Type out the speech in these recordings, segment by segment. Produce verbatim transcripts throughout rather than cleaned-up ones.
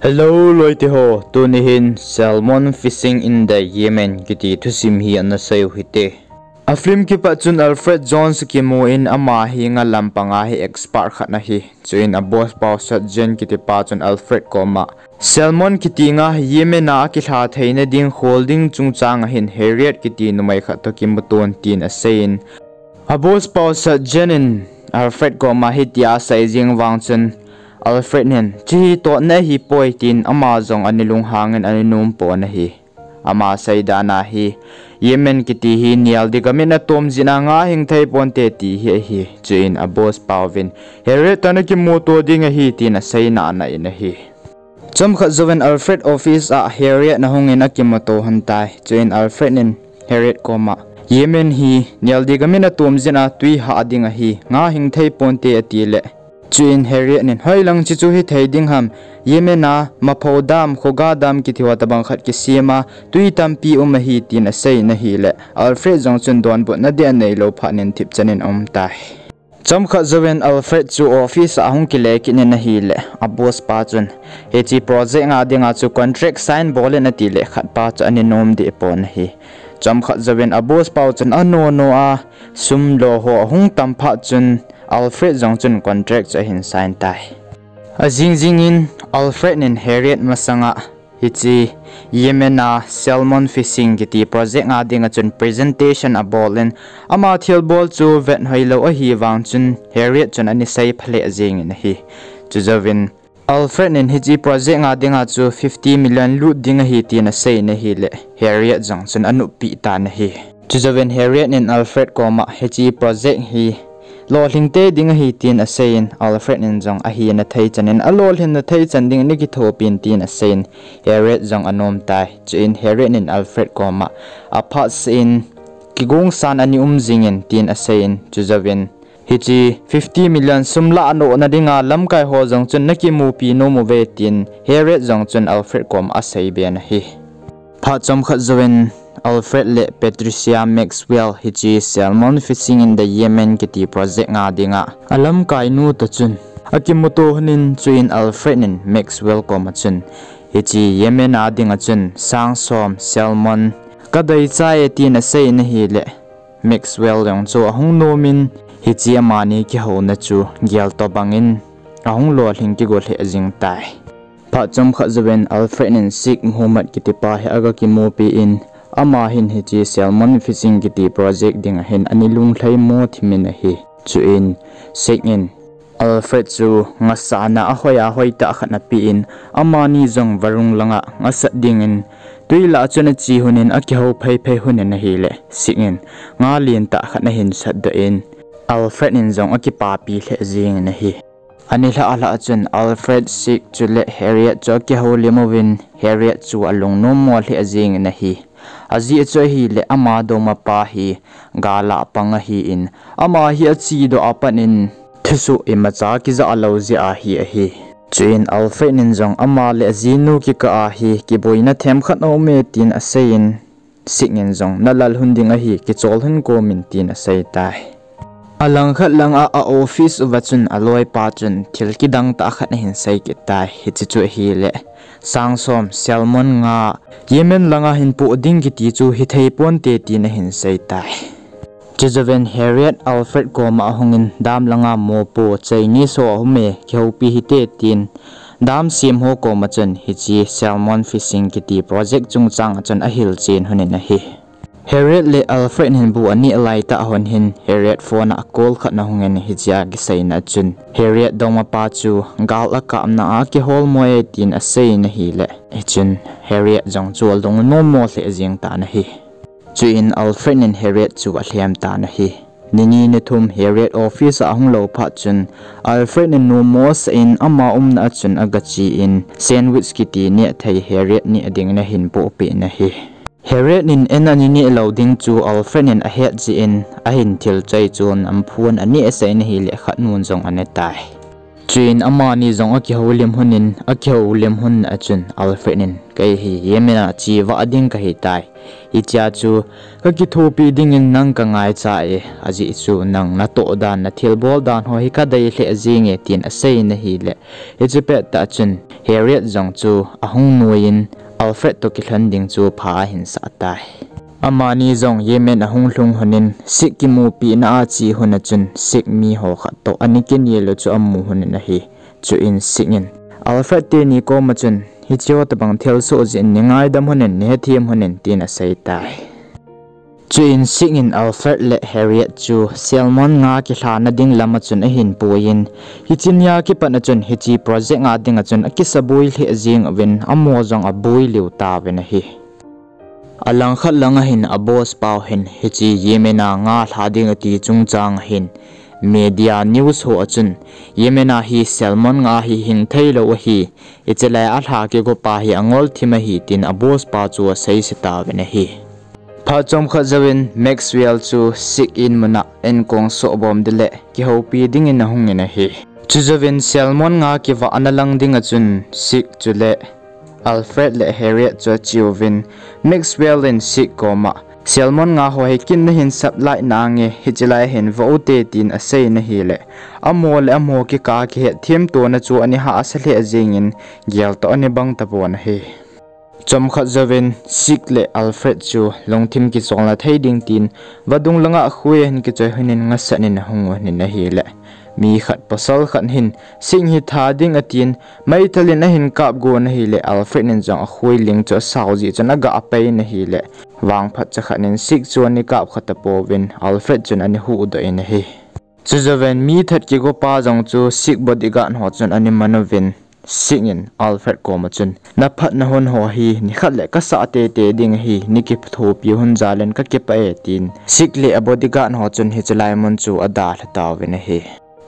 Hello, loite ho, tuni hin Salmon Fishing in the Yemen kiti thusim hi ana sei u hite. A film kipat chun Alfred Jones kimu in ama hi nga lampanga hi expert khat ahi. Chuin a boss pau Satjen kiti pa chun Alfred koma Salmon kiti nga hi Yemen a akilha theina ding khol ding chungchang a hin Harriet kiti numei khat toh kimuto un tin aseiyin, a boss pau Satjen in Alfred koma hitia asei jing vang chun Alfred hin, "Chihi totna ahi poi," tin ama jong ani lunghangin ani nom pon ahi. Ama seidan a hi, Yemen kiti hi nial di gamin atom jin a nga hing thei ponte ti hi ahi. Chuin a boss pauvin, "Harriet toh nakimuto ding ahi," tin asei nana in ahi. Chomkhat jouvin Alfred office a Harriet ahungin akimuto hon tai. Chuin Alfred in Harriet koma, "Yemen hi nial di gamin atom jin a tui hah ding ahi, nga hing thei ponte," ati le. Chuin Harriet in, "Hoilang chi chu hithei ding ham, Yemen a Mapho dam, Khoga dam kiti ho tabang khat kisem a, tui tampi um ahi," tin aseiyin ahile, Alfred jong chun donbutna ding aneilou phat in thipchan in aum tai. Chomkhat jouvin Alfred chu office a ahung kile kit in ahile, a boss pa chun, "Hiche project nga dinga chu contract sign bol in," ati le, khat pa chu ani nom deh pon ahi. Chomkhat jouvin a boss pau chun anono a, sum lo ho ahung tam phat chun Alfred jong chun contract chu ahin sign tai. Ajing jingin Alfred in Harriet masanga hiche Yemen a Salmon Fishing kiti project nga dinga chun presentation abol in, ama thilbol chu vet hoilou ahi vang chun Harriet chun ani seipha lheh jengin ahi. Chujouvin Alfred in hiche project nga dinga chu fifty million lut ding ahi tin aseiyin ahile, Harriet jong chun anoppi tan ahi. Chujouvin Harriet in Alfred koma hiche project hi lolhing tei ding ahi tin aseiyin, Alfred in jong ahina thei chan in alolhinna thei chan ding in akithopin tin aseiyin, Harriet jong anom tai. Chuin Harriet in Alfred koma aphatsah in, "Kigongsan ani um jingin," tin aseiyin, chujouvin, "Hiche fifty million sum lah nohna dinga lamkai ho jong chun nakimupi nom uve," tin Harriet jong chun Alfred koma aseiben ahi. Phat chomkhat jouvin Alfred le Patricia Maxwell hiche Salmon Fishing in the Yemen kiti project nga dinga alamkai nu toh chun akimuto hon in, chuin Alfred in Maxwell koma chun, "Hiche Yemen a dinga chun sang som salmon kadei chai e," tin aseiyin ahile, Maxwell jong chu ahung nomin, hiche amani kihouna chu gel tobang in ahung lolhing kigo lheh jing tai. Phat chomkhat jouvin Alfred in Sheikh Mohammed kiti pa hi aga kimupi in, ama hin hiche Salmon Fishing kiti project dinga hin ani lunglhai mo thimin ahi. Chuin Sheikh in Alfred chu ngasahna ahoi ahoi tah khat apen, amani jong varung langa ngasat dingin tui lah chun ache hon in akihou phei phei hon in ahile, Sheikh in nga lentah khat ahin satdoh in, Alfred in jong akipapi lheh jengin ahi. Anilhah lhah chun Alfred, Sheikh chule Harriet chu akihoulim uvin, Harriet chu alungnom mo lheh jengin ahi. Ajeh chu ahile ama dongmapa hi gal a pang ahin, ama hi achedoh a pat in thusoh imacha kijah lou jeh ahi ahi. Chuin Alfred in jong ama le ajinu kikah a hi kiboina themkhat aume tin aseiyin, Sheikh in jong, "Nalal hon ding ahi, kichol hon komin," tin asei tai. Alangkhat langa a office uva chun aloipa chun thil kidang tah khat ahin sei kit tai. Hiche chu ahile, sang som salmon nga Yemen langa hin poh ding kiti chu hithei ponte tin ahin sei tai. Chujouvin Harriet Alfred koma ahungin, "Dam langa mopo Chinese ho aume, kihoupi hite," tin dam sem ho koma chun hiche Salmon Fishing kiti project chungchang a chun ahilchen hon in ahi. Harriet le Alfred hin bu aneh laitah hon hin Harriet phone a call khat ahungin hichea kiseina chun Harriet dongmapa chu gal akapna a kihol mo e tin aseiyin ahile, hichun Harriet jong chu alungnom mo lheh jeng tan ahi. Chuin Alfred in Harriet chu alhem tan ahi. Nini nithum Harriet office a ahung lou phat chun Alfred in numo sah in ama umna a chun agache in sandwich kiti neh thei Harriet neh dingin ahin pohpeh in ahi. Harriet in en ani neh lou ding chu Alfred in ahet jeh in ahin thil choi chun amphun aneh sah in ahile khatnun jong ane tai. Chuin amani jong akihoulim hunin, akihoulim hun achun Alfred in, kei hi Yemen a chevah ding kahitai. Hichea chu kakithopi dingin nang kangaicha e, ajeh chu nang natoh dan, nathilbol dan ho hi kadei lheh jenge, tin asei in ahile, hiche pettah chun Harriet jong chu ahung nuiyin Alfred toh kilhon ding chu pha ahin sah tai. Amani jong Yemen ahung lhung hunin, Sik kimupina a che hun achun, Sik miho khat toh ani kinel u chu amu hunin ahi. Chuin Sik in Alfred teni koma chun, hicheho tobang thilsoh jeh in nei ngaidam hunin, nei hethem hunin, tin asei tai. Chuin Sik in Alfred le Harriet chu salmon nga kilhana ding lama chun ahin puiyin, hiche nia kipat achun hiche project a dinga chun akisaboi lheh jeng uvin, amaho jong aboi lheh tauvin ahi. Alangkhat langa hin a boss pau hin hiche Yemen a nga lha ding ati chungchang ahin media news ho achun, Yemen a hi salmon nga hi hing theilou ahi, hiche lai a lha kigopa hi angol thim ahi, tin a boss pa chu aseise tauvin ahi. Phat chomkhat jouvin Maxwell chu Sik in muna enkong sohbom ding le kihoupi dingin ahungin ahi. Chujouvin salmon nga kivahna lang dinga chun Sik chule Alfred le Harriet chu acheuvin, Maxwell in Sik koma, salmon nga ho hi kin nahin supply nange, hiche lai hin vah ute, tin aseiyin ahile, amaho le amaho kikah a kihetthemtona chu ani hahsa lheh jengin, gel toh ani bang tapon ahi. Chomkhat jouvin Sik le Alfred chu lungthim kicholna thei ding tin vadung langa khoi ahin kichoi hunin ngasat in ahung unin ahile, mi khat pasal khat hin Sik hi tha ding atin, meithal in ahin kap gon ahile, Alfred in jong akhoi ling chu asao jeh chun aga pei in ahile, vangphat chakhat in Sik chu ani kap kha tapouvin, Alfred chun ani huhdoh in ahi. Chujouvin mi that kigopa jong chu Sik bodyguard ho chun ani man uvin, Sik in Alfred koma chun, naphatna hun ho hi nikhat le kasah teitei ding ahi, nei kithopi hun jal in kakipah e, tin Sik le a bodyguard ho chun hiche lai mun chu adalha tauvin ahi.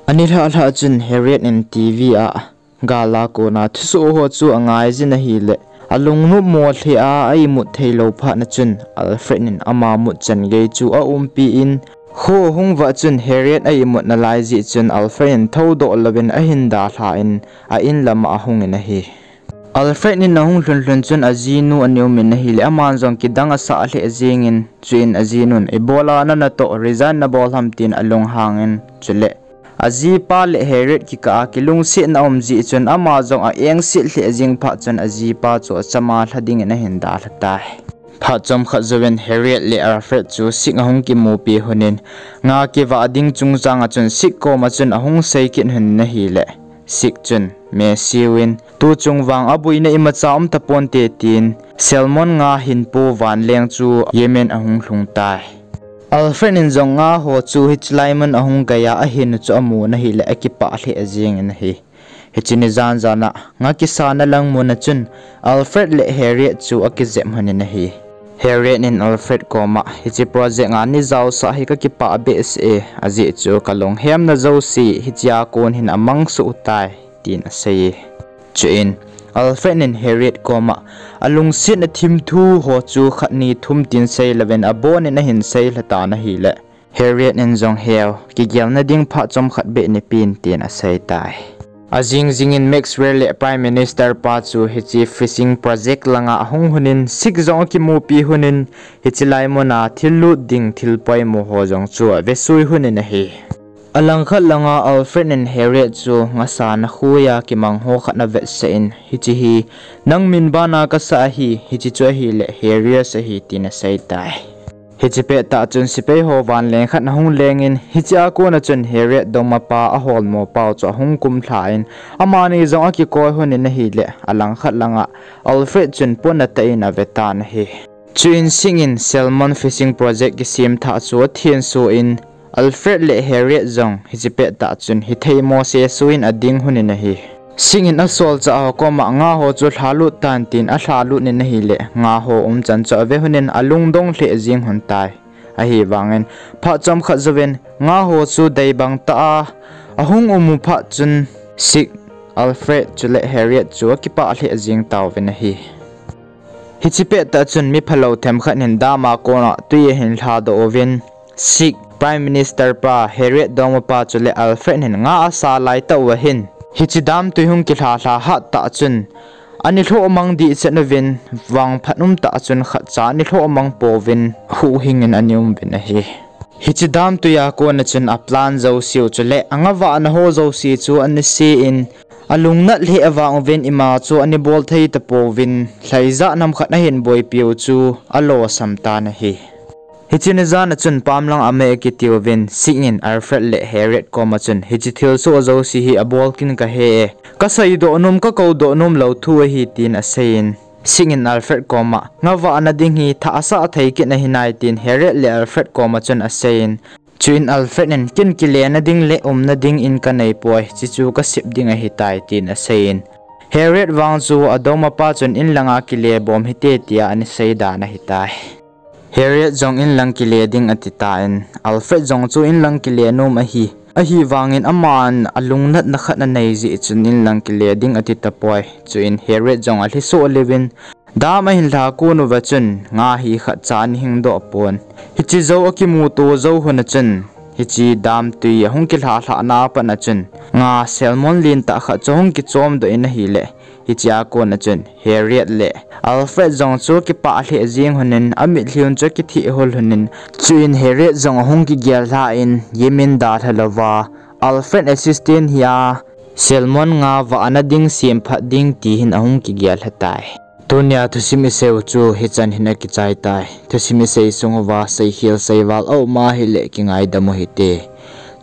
Ani lhah lhah chun Harriet in TV a gal a kona thusoh ho chu angaijin ahile, alungnopmo lheh a a imut theilou phatna chun Alfred in ama mut changei chu aumpi in, kho ahung vah chun Harriet a imut nalai jeh chun Alfred in thoudoh louvin ahin dalha in a in lama ahungin ahi. Alfred in ahung lhun lhun chun ajinu ani umin ahile, aman jong kidang asah lheh jengin, chuin ajinun, ibola nana toh resign nabol ham, tin alunghangin, chule ajipa le Harriet kikah a kilungsetna aum jeh chun ama jong a engset lheh jeng phat chun ajipa chu achama lha dingin ahin dalha tai. Phat chomkhat jouvin Harriet le Alfred chu Sik ahung kimupi hunin, nga kivah ding chungchang a chun Sik koma chun ahung sei kit hunin ahile, Sik chun Matthew in, tuchung vang aboina imacha um taponte, tin salmon nga hinpo vanleng chu Yemen ahung lhung tai. Alfred in jong nga ho chu hiche lai mun ahung geiya ahinu chu amun ahile akipah lheh jengin ahi. Hiche ni jan jan a nga kisana lang mun a chun Alfred le Harriet chu akijep hunin ahi. Harriet in Alfred koma, hiche project a nei jaosah hi kakipah behseh e, ajeh chu kalunghemna jouse hichea kon hin amangsoh tai, tin asei e. Chuin Alfred in Harriet koma alungsetna thimthu ho chu khat ni thum tin seilouvin abonin ahin seilha tan ahile, Harriet in jong, heu, kigelna ding phat chomkhat beh neipen, tin asei tai. Ajing jingin Maxwell le Prime Minister pa chu hiche fishing project langa ahung hunin, Sik jong akimupi hunin, hiche lai muna thil lut ding thil poimo ho jong chu avesui hunin ahi. Alangkhat langa Alfred in Harriet chu ngasana khoiya kimang ho khat avetsah in, hiche hi nang min bana kasah ahi, hiche chu ahile Harriet ahi, tin asei tai. Hiche pettah chun sepai ho vanleng khat ahung lengin, hichea kona chun Harriet dongmapa aholmo pau chu ahung kumlha in, amani jong akikoi hunin ahile, alangkhat langa Alfred chun pon atah in avetan ahi. Chuin Sik in salmon fishing project kisem thah chu athenso in, Alfred le Harriet jong hiche pettah chun hithei mose soin ading hunin ahi. Sik in asolchah ho koma nga ho chu lhalut tan, tin alhalut in ahile, nga ho umchan chu ave hunin alungdong lheh jeng hun tai. Ahivangin phat chomkhat jouvin nga ho chu deibang tah a ahung umu phat chun Sik, Alfred chule Harriet chu akipah lheh jeng tauvin ahi. Hiche pettah chun miphalou themkhat hin dam a kona twi ahin lhadoh uvin, Sik, Prime Minister pa, Harriet dongmapa chule Alfred hin nga asa laitah uva hin, Hiche dam tui hung kilha lha hat tah chun, ani lhoh mang dih chet uvin, vangphat um tah chun khatcha ani lhoh mang pouvin, huhhing in ani um uvin ahi. Hiche dam tui a kona chun a plan jouse u chule, anga vahna ho jouse chu ani se in, alungnat lheh vang uvin ima chu ani bol thei tapouvin, lhaijah nam khat ahin boipiu chu alosam tan ahi. Hiche ni jan a chun pamlang amei akitiuvin, Sing in Alfred le Harriet koma chun, hiche thilsoh jouse hi abol kin kahe e, kaseidoh nom, kakoudoh nom lou thu ahi, tin aseiyin, Sing in Alfred koma, nga vahna ding hi thah asah thei kin ahi nai, tin Harriet le Alfred koma chun aseiyin, chuin Alfred in, kin kilena ding le umna ding in kanei poi, chuchu kasep ding ahitai, tin aseiyin, Harriet vang chu adongmapa chun, inlanga kile bom hite, tia ani sei dan ahitai. Harriet jong inlang kile ding ati tan, Alfred jong chu inlang kile nom ahi. Ahivangin aman alungnatna khat anei jeh chun inlang kile ding ati tapoi. Chuin Harriet jong alhisoh leuvin, dam ahin lha kon uva chun, nga hi khatcha ani hingdoh pon. Hiche jou akimuto jou hun a chun, hiche dam tui ahung kilha lhahna a pat a chun, nga salmon lentah khat chu ahung kichomdoh in ahile, hiche a kon a chun, Harriet le Alfred jong chu kipah lheh jeng hun in, amitlhi un chu akitheh hul hun in, chuin Harriet jong ahung kigel lhan, Yim in dalha louva, Alfred assistant hi a, salmon nga vahna ding semphat ding ti hin ahung kigel lha tai. Tunia thusim isei u chu hichan hin akichai tai. Thusim isei sung uva seikhel seival a um ahile kingaidam u hite.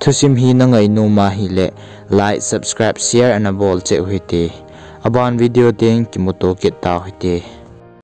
Thusim hi nangai nom ahile like, subscribe, share ana bol cheh u hite. Aban video teng kimuto kit tau hite.